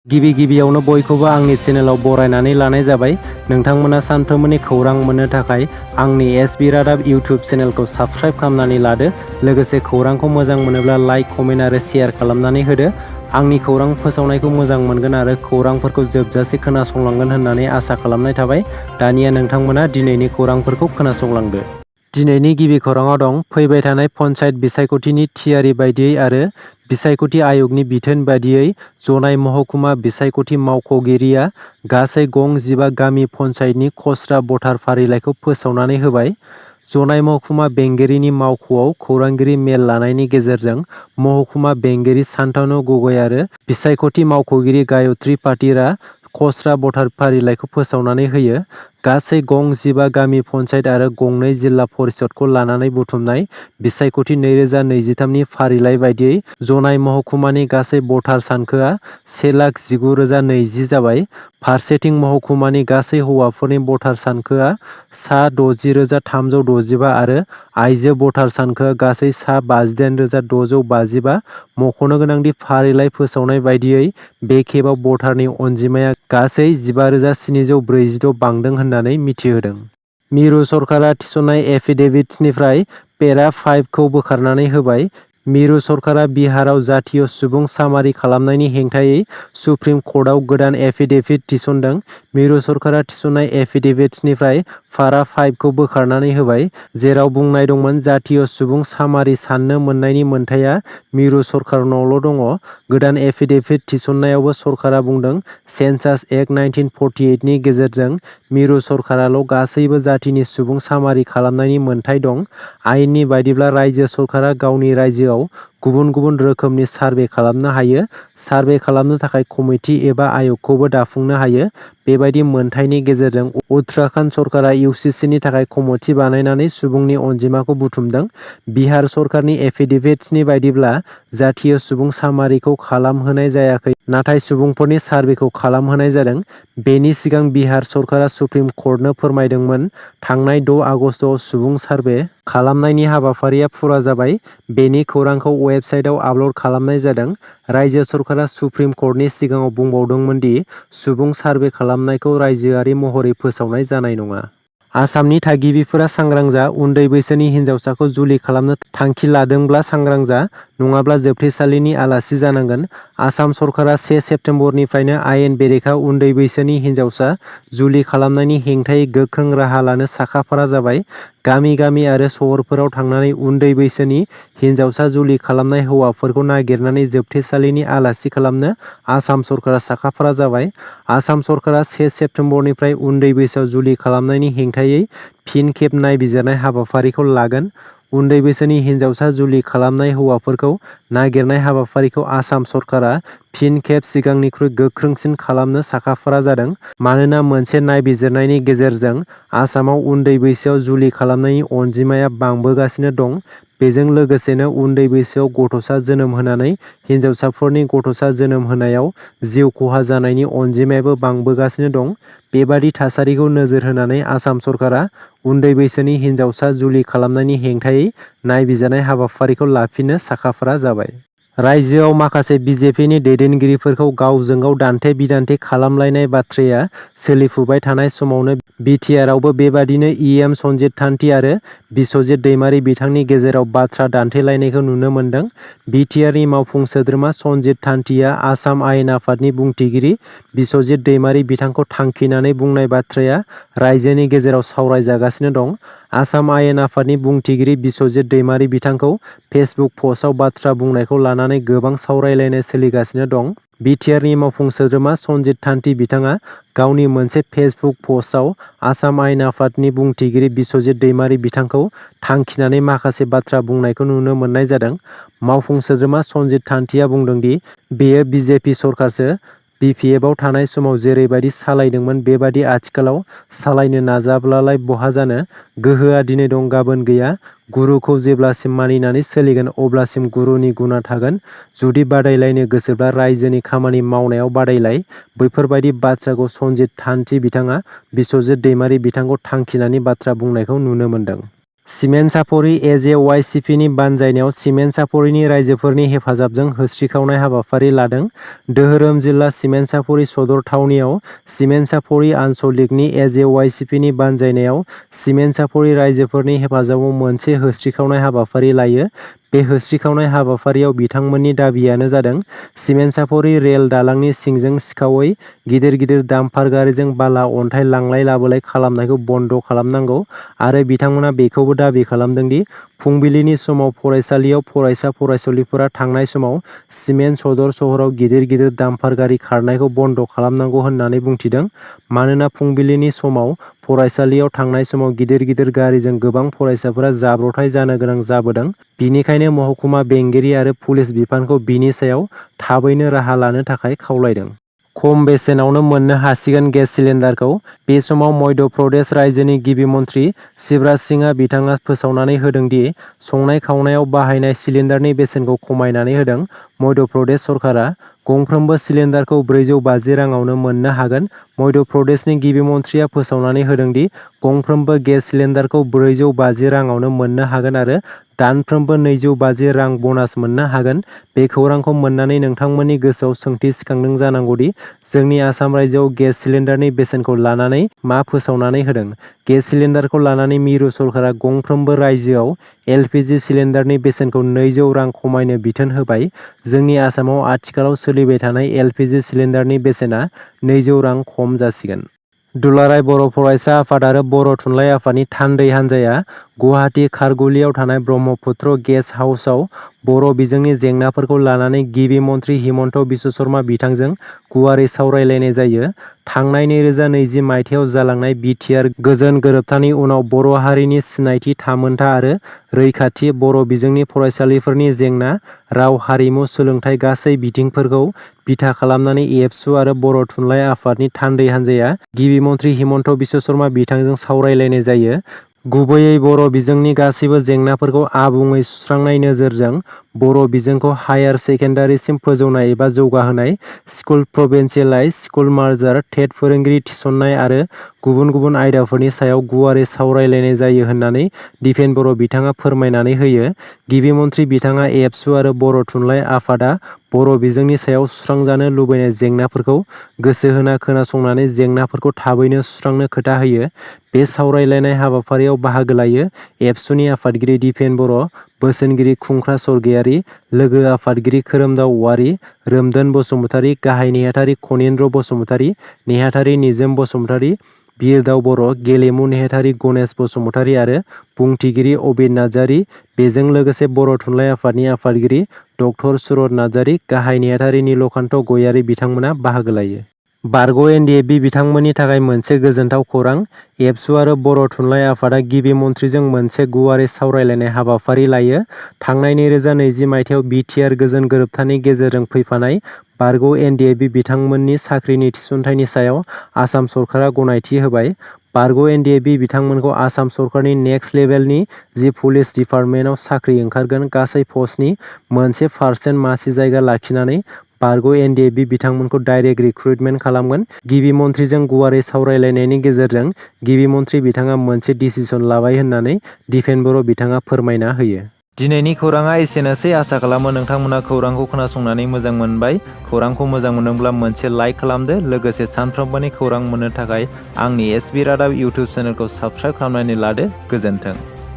गिबियावनो बयखौबो आंनि चेनेलाव बरायनानै लानाय जाबाय। नोंथांमोना सानफ्रोमबोनि खौरां मोननो थाखाय आंनि एसबि रादाब इउटिउब चेनेलखौ साबस्क्राइब खालामनानै लादो। लोगोसे खौरांखौ मोजां मोनोब्ला लाइक, कमेन्ट आरो शेयार खालामनानै होदो। आंनि खौरां फोसावनायखौ मोजां मोनगोन आरो खौरांफोरखौ जोबजासे खोनासंलांगोन होननानै आसा खालामनाय थाबाय। दानिया नोंथांमोना दिनैनि खौरांफोरखौ खोनासंलांदो। दिनैनि गिबि खौराङाव दं फैबाय थानाय पन्चायत बिसायख'थिनि थियारि बायदियै आरो बिसायख'थि आय'गनि बिथोन बायदियै जनाय महकुमा बिसायख'थि मावख'गिरिया गासै गं 15 गामि पन्चायतनि खस्रा भटार फारिलाइखौ फोसावनानै होबाय। जनाय महकुमा बेंगिरिनि मावख'आव खौरांगिरि मेल लानायनि गेजेरजों महकुमा बेंगिरि सान्तानु गगৈ आरो बिसायख'थि मावख'गिरि गायत्री पाटिरा खस्रा भटार फारिलाइखौ फोसावनानै होयो। गासै गं 15 गामि पन्चायत आरो गंनै जिल्ला परिषदखौ लानानै बुथुमनाय बिसायख'थि 2023 नि फारिलाइ बायदियै जनाय महकुमानि गासै भटार सानखोआ 1,19,020 जाबाय। फारसेथिं महकुमानि गासै हौवाफोरनि भटार सानखोआ सा 60,365 आरो आइजो भटार सानखोआ गासै सा 58,655। मख'नो गोनांदि फारिलाइ फोसावनाय बायदियै बे खेबाव भटारनि अनजिमाया गासै 15,746 बांदों होननानै मिथिहोदों। मिरु सरकारा थिसननाय एफिडेभिट्सनिफ्राय पेरा 5 खौ बोखारनानै होबाय। मिरु सरकारा बिहाराव जातीय सुबुं सामारि खालामनायनि हेंथायै सुप्रिम कर्टआव गोदान एफिडेभिट थिसनदों। मिरु सरकारा थिसननाय एफिडेभिट्सनिफ्राय पारा 5 खौ बोखारनानै होबाय, जेराव बुंनाय दंमोन जातीय सुबुं सामारि साननो मोननायनि मोनथाया मिरु सरकारनावल' दङ। गोदान एफिडेभिट थिसननायावबो सरकारा बुंदों सेन्सास एक्ट 1948 नि गेजेरजों मिरु सरकाराल' गासैबो जातिनि सुबुं सामारि खालामनायनि मोनथाय दं। आयेननि बायदिब्ला रायजो सरकारा गावनि रायजोआव गुबुन गुबुन रोखोमनि सार्भे खालामनो हायो। सार्भे खालामनो थाखाय कमिटि एबा आय'गखौबो दाफुंनो हायो। बेबायदि मोनथायनि गेजेरजों उत्तराखन्ड सरकारा इउसिसिनि थाखाय कमिटि बानायनानै सुबुंनि अनजिमाखौ बुथुमदों। बिहार सरकारनि एफिडेभिट्सनि बायदिब्ला जातीय सुबुं सामारिखौ खालामहोनाय जायाखै, नाथाय सुबुंफोरनि सार्भेखौ खालामहोनाय जादों। बेनि सिगां बिहार सरकारा सुप्रिम कर्टनो फोरमायदोंमोन थांनाय 6 आगस्तआव सुबुं सार्भे खालामनायनि हाबाफारिया फुरा जाबाय। बेनि खौरांखौ वेबसाइटआव आपल'ड खालामनाय जादों। रायजो सरकारा सुप्रिम कर्टनि सिगाङाव बुंबावदोंमोन दि सुबुं सार्भे खालामनायखौ रायजोआरि महरै फोसावनाय जानाय नङा। आसामनि थागिबिफोरा सांग्रां जा, उन्दै बैसोनि हिन्जावसाखौ जुलि खालामनो थांखि लादोंब्ला सांग्रां जा, नङाब्ला जोबथेसालिनि आलासि जानांगोन। आसाम सरकारा 1 सेप्तेम्बरनिफ्रायनो आयेन बेरेखा उन्दै बैसोनि हिन्जावसा जुलि खालामनायनि हेंथायै गोख्रों राहा लानो साखाफारा जाबाय। गामि गामि आरो सहरफोराव थांनानै उन्दै बैसोनि हिन्जावसा जुलि खालामनाय हौवाफोरखौ नागिरनानै जोबथेसालिनि आलासि खालामनो आसाम सरकारा साखाफारा जाबाय। आसाम सरकारा 1 सेप्तेम्बरनिफ्राय उन्दै बैसोआव जुलि खालामनायनि हेंथायै फिन खेब नायबिजिरनाय हाबाफारिखौ लागोन। उन्दै बैसोनि हिन्जावसा जुलि खालामनाय हौवाफोरखौ नागिरनाय हाबाफारिखौ आसाम सरकारा फिन खेब सिगांनिख्रुइ गोख्रोंसिन खालामनो साखाफारा जादों। मानोना मोनसे नायबिजिरनायनि गेजेरजों आसामाव उन्दै बैसोआव जुलि खालामनायनि अनजिमाया बांबोगासिनो दं। बेजों लोगोसेनो उन्दै बैसोआव गथ'सा जोनोम होनानै हिन्जावसाफोरनि गथ'सा जोनोम होनायाव जिउ खहा जानायनि अनजिमायाबो बांबोगासिनो दं। बेबादि थासारिखौ नोजोर होनानै आसाम सरकारा उन्दै बैसोनि हिन्जावसा जुलि खालामनायनि हेंथायै नायबिजिरनाय हाबाफारिखौ लाफिननो साखाफारा जाबाय। रायजोआव माखासे बिजेपिनि दैदेनगिरिफोरखौ गावजों गाव दान्थे-बिदान्थे खालामलायनाय बाथ्राया सोलिफुबाय थानाय समावनो बिटिआरआवबो बेबादिनो इएम सन्जित थान्ति आरो बिस्वजित दैमारि बिथांनि गेजेराव बाथ्रा दान्थेलायनायखौ नुनो मोन्दों। बिटिआरनि मावफुं सोद्रोमा सन्जित थान्तिया आसाम आयेन आफादनि बुंथिगिरि बिस्वजित दैमारि बिथांखौ थांखिनानै बुंनाय बाथ्राया रायजोनि गेजेराव सावरायजागासिनो दं। आसाम आयेन आफादनि बुंथिगिरि बिस्वजित दैमारि बिथांखौ फेसबुक पस्टआव बाथ्रा बुंनायखौ लानानै गोबां सावरायलायनाय सोलिगासिनो दं। बिटिआरनि मावफुं सोद्रोमा सन्जित थान्ति बिथाङा गावनि मोनसे फेसबुक पस्टआव आसाम आयेन आफादनि बुंथिगिरि बिस्वजित दैमारि बिथांखौ थांखिनानै माखासे बाथ्रा बुंनायखौ नुनो मोननाय जादों। मावफुं सोद्रोमा सन्जित थान्तिया बुंदोंदि बेयो बिजेपि सरकारसो। बिपिएफआव थानाय समाव जेरैबायदि सालायदोंमोन बेबादि आथिखालाव सालायनो नाजाब्लालाय बहा जानो। गोहोआ दिनै दं गाबोन गैया। गुरुखौ जेब्लासिम मानिनानै सोलिगोन अब्लासिम गुरुनि गुना थागोन। जुदि बादायलायनो गोसोब्ला रायजोनि खामानि मावनायाव बादायलाय। बैफोरबायदि बाथ्राखौ सन्जित थान्ति बिथाङा बिस्वजित दैमारि बिथांखौ थांखिनानै बाथ्रा बुंनायखौ नुनो मोन्दों। सिमेन्ट सापरि एजेवाइसिपिनि बानजायनायाव सिमेन्ट सापरिनि रायजोफोरनि हेफाजाबजों होस्रिखावनाय हाबाफारि लादों। दोहोरोम जिल्ला सिमेन्ट सापरि सदर थावनियाव सिमेन्ट सापरि आनसलिकनि एजेवाइसिपिनि बानजायनायाव सिमेन्ट सापरि रायजोफोरनि हेफाजाबाव मोनसे होस्रिखावनाय हाबाफारि लायो। बे होस्रिखावनाय हाबाफारियाव बिथांमोननि दाबियानो जादों सिमेन्ट सापरि रेल दालांनि सिंजों सिखावै गिदिर गिदिर डाम्पार गारिजों बाला अन्थाइ लांलाय लाबोलाय खालामनायखौ बन्द' खालामनांगौ आरो बिथांमोना बेखौबो दाबि खालामदों दि फुंबिलिनि समाव फरायसालियाव फरायसा फरायसुलिफोरा थांनाय समाव सिमेन्ट सदर सहराव गिदिर गिदिर डाम्पार गारि खारनायखौ बन्द' खालामनांगौ होननानै बुंथिदों। मानोना फुंबिलिनि समाव फरायसालियाव थांनाय समाव गिदिर गिदिर गारिजों गोबां फरायसाफोरा जाब्रथाय जानो गोनां जाबोदों। बिनिखायनो महकुमा बेंगिरि आरो पुलिस बिफानखौ बिनि सायाव थाबैनो राहा लानो थाखाय खावलायदों। खम बेसेनावनो मोननो हासिगोन गेस सिलिन्डारखौ। बे समाव मध्य प्रदेश रायजोनि गिबि मन्थ्रि शिवराज सिंहआ बिथाङा फोसावनानै होदों दि संनाय खावनायाव बाहायनाय सिलिन्डारनि बेसेनखौ खमायनानै होदों। मध्य प्रदेश सरकारा गंफ्रोमबो सिलिन्डारखौ 450 राङावनो मोननो हागोन। मध्य प्रदेशनि गिबि मन्थ्रिया फोसावनानै होदों दि गंफ्रोमबो गेस सिलिन्डारखौ 450 राङावनो मोननो हागोन आरो दानफ्रोमबो 250 रां ब'नास मोननो हागोन। बे खौरांखौ मोननानै नोंथांमोननि गोसोआव सोंथि सिखांदों जानांगौ दि जोंनि आसाम रायजोआव गेस सिलिन्डारनि बेसेनखौ लानानै मा फोसावनानै होदों। गेस सिलिन्डारखौ लानानै मिरु सरकारा गंफ्रोमबो रायजोआव एलपिजि सिलिन्डारनि बेसेनखौ 200 रां खमायनो बिथोन होबाय। जोंनि आसामाव आथिखालाव सोलिबाय थानाय एलपिजि सिलिन्डारनि बेसेना 200 रां खम जासिगोन। दुलाराय बर' फरायसा आफाद आरो बर' थुनलाइ आफादनि थान्दै हान्जाया गुवाहाटि खारगुलियाव थानाय ब्रह्मपुत्र गेस्ट हाउसआव बर' बिजोंनि जेंनाफोरखौ लानानै गिबि मन्थ्रि हिमन्त बिश्व शर्मा बिथांजों गुवारै सावरायलायनाय जायो। थांनाय 2020 मायथाइयाव जालांनाय बिटिआर गोजोन गोरोबथानि उनाव बर' हारिनि सिनायथि थामोनथा आरो रैखाथि, बर' बिजोंनि फरायसालिफोरनि जेंना, राव हारिमु सोलोंथाइ गासै बिथिंफोरखौ बिथा खालामनानै एबसु आरो बर' थुनलाइ आफादनि थान्दै हान्जाया गिबि मन्थ्रि हिमन्त बिश्व शर्मा बिथांजों सावरायलायनाय जायो। गुबैयै बर' बिजोंनि गासैबो जेंनाफोरखौ आबुङै सुस्रांनाय नोजोरजों बर' बिजोंखौ हायार सेकेन्डारिसिम फोजौनाय एबा जौगाहोनाय, स्कुल प्रभिन्सियेलाइज, स्कुल मार्जार, टेट फोरोंगिरि थिसननाय आरो गुबुन गुबुन आयदाफोरनि सायाव गुवारै सावरायलायनाय जायो होननानै दिपेन बर' बिथाङा फोरमायनानै होयो। गिबि मन्थ्रि बिथाङा एबसु आरो बर' थुनलाइ आफादा बर' बिजोंनि सायाव सुस्रांजानो लुबैनाय जेंनाफोरखौ गोसो होना खोनासंनानै जेंनाफोरखौ थाबैनो सुस्रांनो खोथा होयो। बे सावरायलायनाय हाबाफारियाव बाहागो लायो एबसुनि आफादगिरि दिपेन बर', बोसोनगिरि खुंख्रा सरगयारि, लोगो आफादगिरि खोरोमदाव औवारी, रोमदोन बसुमतारी, गाहाय नेहाथारि खनिन्द्र बसुमतारी, नेहाथारि निजोम बसुमतारी, बिरदाव बर', गेलेमु नेहाथारि गणेश बसुमतारी आरो बुंथिगिरि अबिर नार्जारी। बेजों लोगोसे बर' थुनलाइ आफादनि आफादगिरि डक्टर सुरत नार्जारी, गाहाय नेहाथारि नीलकान्त गयारी बिथांमोना बाहागो लायो। बारग' NDFB बिथांमोननि थाखाय मोनसे गोजोनथाव खौरां। एबसु आरो बर' थुनलाइ आफादा गिबि मन्थ्रिजों मोनसे गुवारै सावरायलायनाय हाबाफारि लायो। थांनाय 2020 मायथाइयाव बिटिआर गोजोन गोरोबथानि गेजेरजों फैफानाय बारग' NDFB बिथांमोननि साख्रिनि थिसनथायनि सायाव आसाम सरकारा गनायथि होबाय। बारग' NDFB बिथांमोनखौ आसाम सरकारनि नेक्स्ट लेभेलनि जि पुलिस डिपार्टमेन्टआव साख्रि ओंखारगोन गासै पस्टनि 1% मासि जायगा लाखिनानै बारग' NDFB बिथांमोनखौ डाइरेक्ट रिक्रुटमेन्ट खालामगोन। गिबि मन्थ्रिजों गुवारै सावरायलायनायनि गेजेरजों गिबि मन्थ्रि बिथाङा मोनसे डिसिसन लाबाय होननानै दिपेन बर' बिथाङा फोरमायना होयो। दिनैनि खौराङा एसेनोसै। आसा खालामो नोंथांमोना खौरांखौ खोनासंनानै मोजां मोनबाय। खौरांखौ मोजां मोनदोंब्ला मोनसे लाइक खालामदो। लोगोसे सानफ्रोमबोनि खौरां मोननो थाखाय आंनि SB रादाब इउटुब चेनेलखौ साबस्क्राइब खालामनानै लादो। गोजोन्थों।